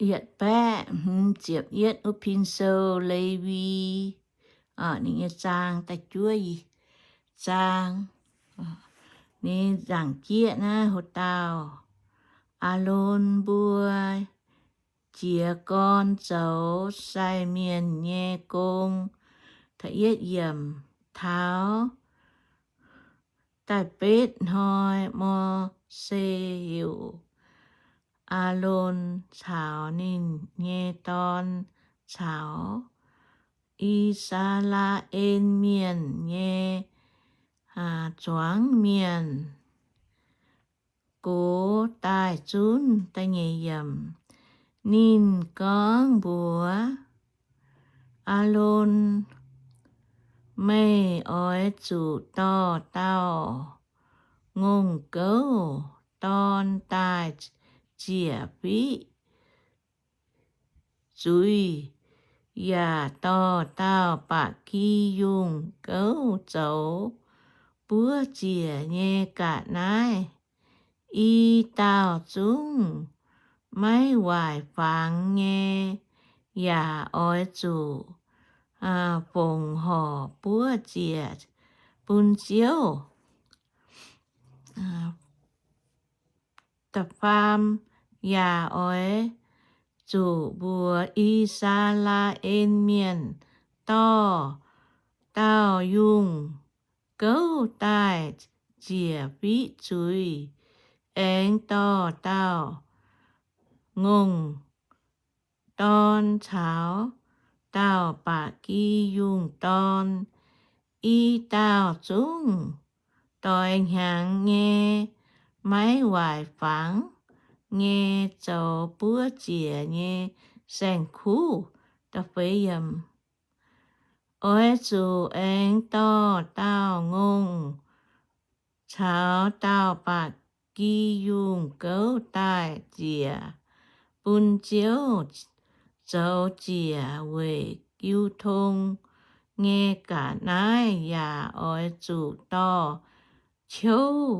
yietc baeqv hmz ziepc yietv wuov pin sou Lewi, ninh nyei zaang da'juov zaang. Ninh nzaangc jieqv naaiv ho dauh, Aalon mbuo jiez gorn zoux sai mienh nyei gong. Taux da'betv hnoi Mose heuc Aalon caux ninh nyei dorn caux I^saa^laa^en Mienh nyei zuangx mienh gox daaih zunv. Ninh gorngv mbuox Aalon, Meih oix zuqc dorh dauh ngongh gouv dorn daaih ziec fiqv zuiz, yaac dorh dauh ba'gi yungh gouv zoux buov ziec nyei ga'naaiv, i dauh zungv maiv waaic fangx nyei, yaac oix zuqc fongc horc buov ziec bun Ziouv. Da'faam, yaac oix zuqc mbuox I^saa^laa^en Mienh dorh dauh yungh gouv daaih ziec fiqv zuiz, aengx dorh dauh ngongh dorn caux dauh ba'gi yungh dorn, i dauh zungv doix hnyangx nyei, maiv waaic fangx nyei, zoux buov ziec nyei saeng-kuv. Oix zuqc aengx dorh dauh ngongh caux dauh ba'gi yungh gouv daaih ziec bun Ziouv zoux ziec weic jiu tong nyei ga'naaiv, yaac oix zuqc dorh ciouv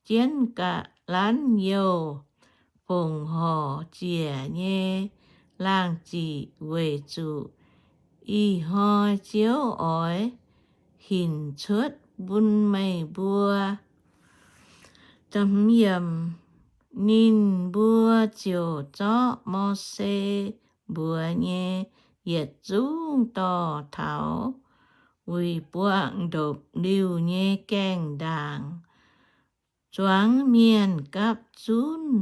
jienv ga'lanv youh fongc horc ziec nyei laangh ziqc, weic zuqc ih hnoi Ziouv oix hinc cuotv bun meih mbuo. Ninh mbuo ziouc zorqv Mose mbuox nyei yietc zungv dorh taux wuic buangh ndopv-liuh nyei gaengh ndaangc. Zuangx mienh gapv zunv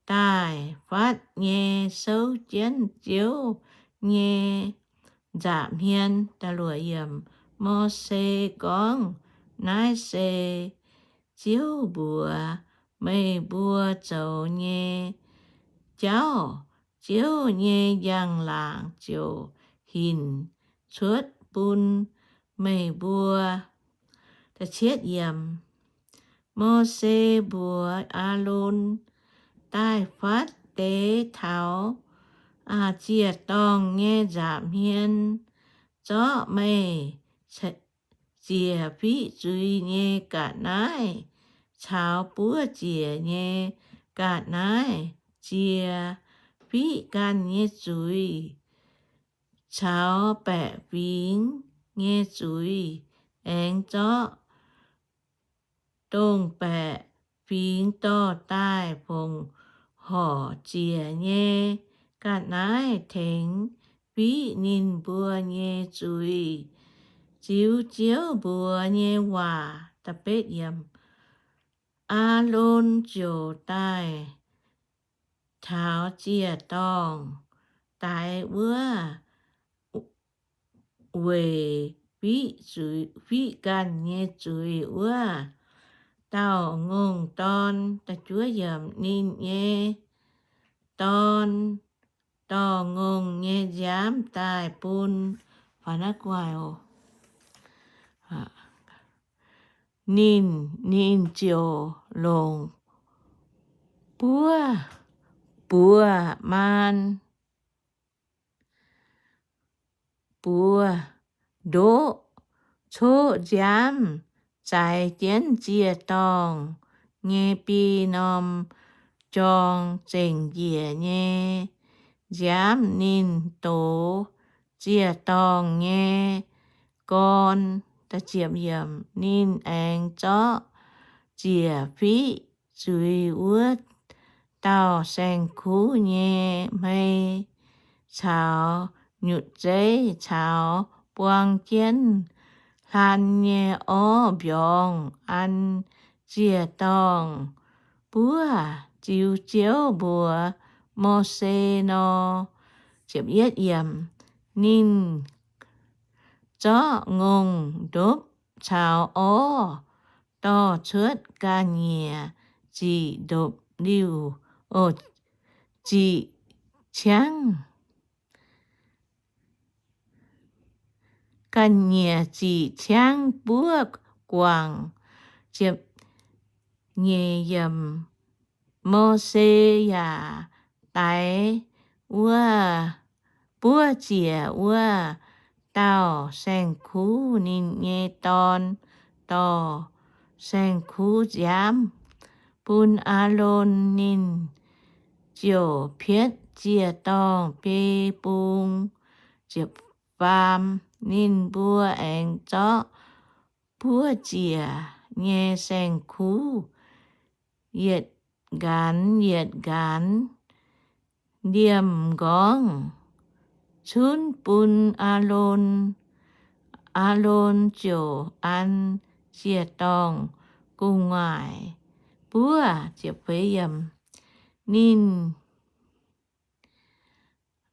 daaih fatv nyei souv jienv Ziouv nyei nza'hmien. Mose gorngv, Naaiv se Ziouv mbuox meih mbuo zoux nyei jauv. Ziouv nyei njang-laangc ziouc hinc cuotv bun meih mbuo. Mose mbuox Aalon, Daaih fatv deix taux ziec-dorngh nyei nza'hmien, zorqv meih ziec fiqv zuiz nyei ga'naaiv caux buov ziec nyei ga'naaiv, ziec fiqv ganh nyei zuiz caux baeqc fingx nyei zuiz, aengx zorqv dongh baeqc fingx dorh daaih fongc horc ziec nyei ga'naaiv tengx fiqv ninh mbuo nyei zuiz, ziux Ziouv mbuox nyei waac. Aalon ziouc daaih taux ziec-dorngh daix wuov weic fiqv ganh nyei zuiz wuov dauh ngongh dorn. Ninh nyei dorn dorh ngongh nyei nziaamv daaih bun ninh, ninh ziouc longc buov buoz maan buoz ndoqv coqv nziaamv zaaix jienv ziec-dorngh nyei biei norm jorng zengc njiec nyei nziaamv. Ninh dox ziec-dorngh nyei gorn. Ninh aengx zorqv ziec fiqv zuiz wuov dauh saeng-kuv nyei hmei caux nyutc zeiv caux buang jienv hlan nyei orv mbiorngz an ziec-dorngh buov ziux Ziouv mbuox Mose nor. Ninh zorqv ngongh ndopv caux orv dorh cuotv ga'nyiec ziqc ndopv-liuh, ziqc ciangv, ga'nyiec ziqc ciangv buov guangc. Mose yaac daix wuov buov ziec wuov dauh saeng-kuv, ninh nyei dorn, dorh saeng-kuv nziaamv bun Aalon. Ninh ziouc pietv ziec-dorngh biei bung. Faam, ninh mbuo aengx zorqv buov ziec nyei saeng-kuv yietc nqanx yietc nqanx liemh m'nqorngv cunv bun Aalon. Aalon ziouc an ziec-dorngh gu'nguaaic buov. Ninh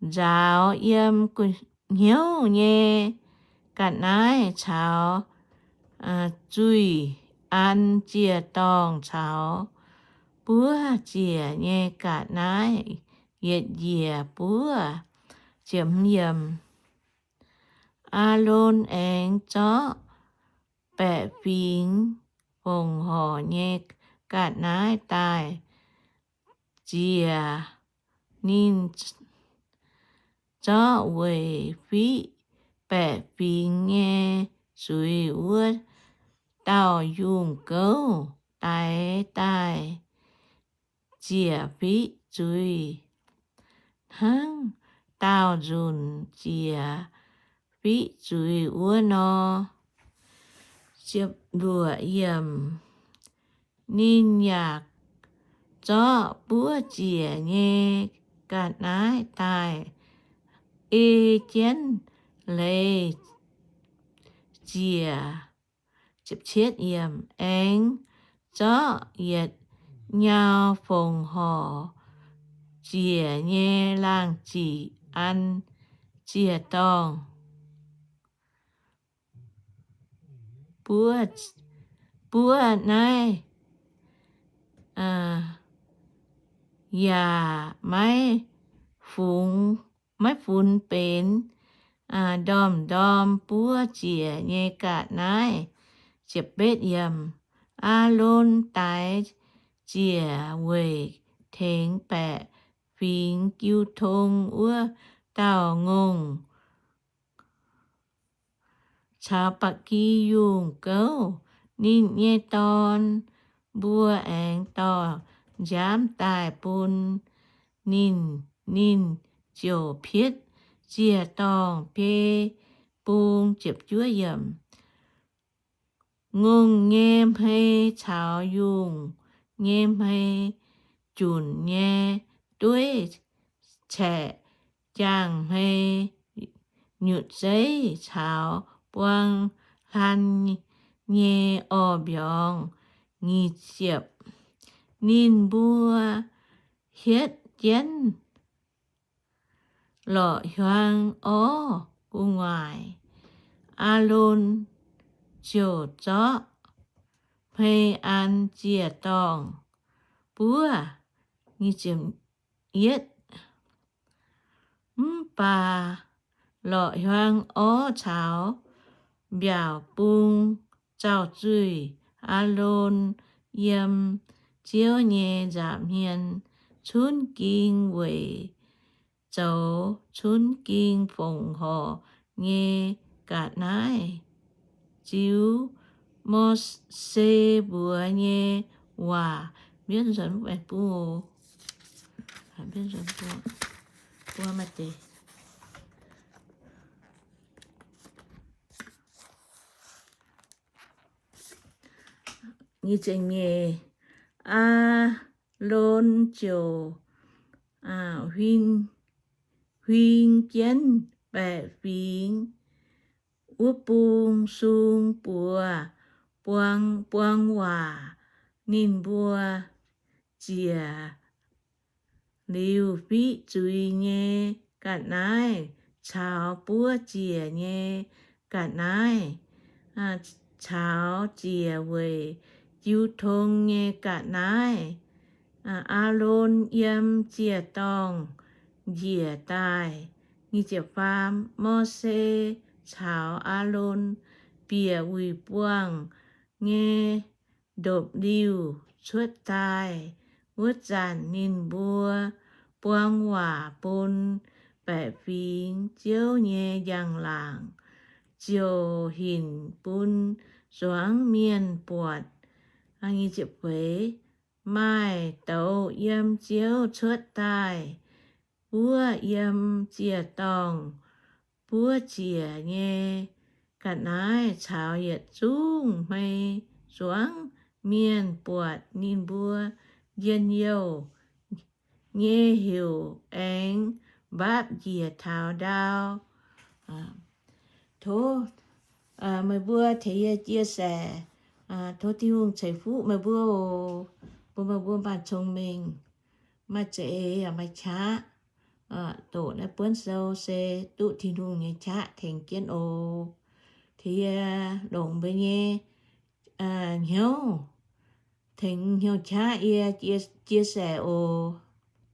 nzaaux yiem gu'hnyouv nyei ga'naaiv caux zuih an ziec-dorngh caux buov ziec nyei ga'naaiv yietc njiec buov. Aalon aengx zorqv baeqc fingx fongc horc nyei ga'naaiv daaih ziec. Ninh zorqv weic fiqv baeqc fingx nyei zuiz wuov dauh yungh gouv daix daaih ziec fiqv zuiz, hnangv daauh nzunc ziec fiqv zuiz wuov nor. Ninh yaac zorqv buov ziec nyei ga'naaiv daaih ei jienv leiz ziec. Aengx zorqv yietc nyau fongc horc ziec nyei laangh ziqc an ziec-dorngh buov. Naaiv yaac maiv funx, maiv funx benx ndorm-ndorm buov ziec nyei ga'naaiv. Aalon daix ziec weic tengx baeqc fingx jiu tong wuov dauh ngongh caux ba'gi yungh gouv. Ninh nyei dorn mbuo aengx dorh nziaamv daaih bun ninh. Ninh ziouc pietv ziec-dorngh biei bung. Ngongh nyei hmei caux yungh nyei hmei junc nyei dueiv caeqv jaangh hmei nyutc zeiv caux buang hlan nyei orv mbiorngz. Nyic ziepc, ninh mbuo hietv jienv lorqc-hiuang orv gu'nguaaic. Aalon ziouc zorqv hmei an ziec-dorngh buov. Mv baac lorqc-hiuang orv caux mbiaauc bung zauh zuih. Aalon yiem Ziouv nyei nza'hmien cunv ging weic zoux cunv ging fongc horc nyei ga'naaiv, ziux Mose mbuox nyei waac. Mbienv nzuonx mv baengx bung oc. Aalon ziouc huing jienv baeqc fingx wuov bung sung buoz buang waac. Ninh mbuo ziec liuz fiqv zuiz nyei ga'naaiv caux buov ziec nyei ga'naaiv, caux ziec weic jiu tong nyei ga'naaiv. Aalon yiem ziec-dorngh njiec daaih. Mose caux Aalon bieqc wuic buangh nyei ndopv-liuh cuotv daaih. Wuov zanc ninh mbuo buang waac bun baeqc fingx Ziouv nyei njang-laangc, ziouc hinc bun zuangx mienh buatc. Maaih douz yiem Ziouv cuotv daaih, buov yiem ziec-dorngh, buov ziec nyei ga'naaiv caux yietc zungv hmei zuangx mienh buatc ninh mbuo njien-youh nyei heuc aengx mbaapv njiec taux ndau. Tov meih mbuo tengx yie chia sẻ. Tov Tin-Hungh ceix fuqv meih mbuo oc. Bun meih mbuo maaih cong-mengh, maaih za'eix yaac maaih qaqv. Doqc naaiv buonv sou se duqv Tin-Hungh nyei qaqv tengx jienv oc. Tengx yie longc mbuo nyei hnyouv, tengx hnyouv qaqv yie chia sẻ oc.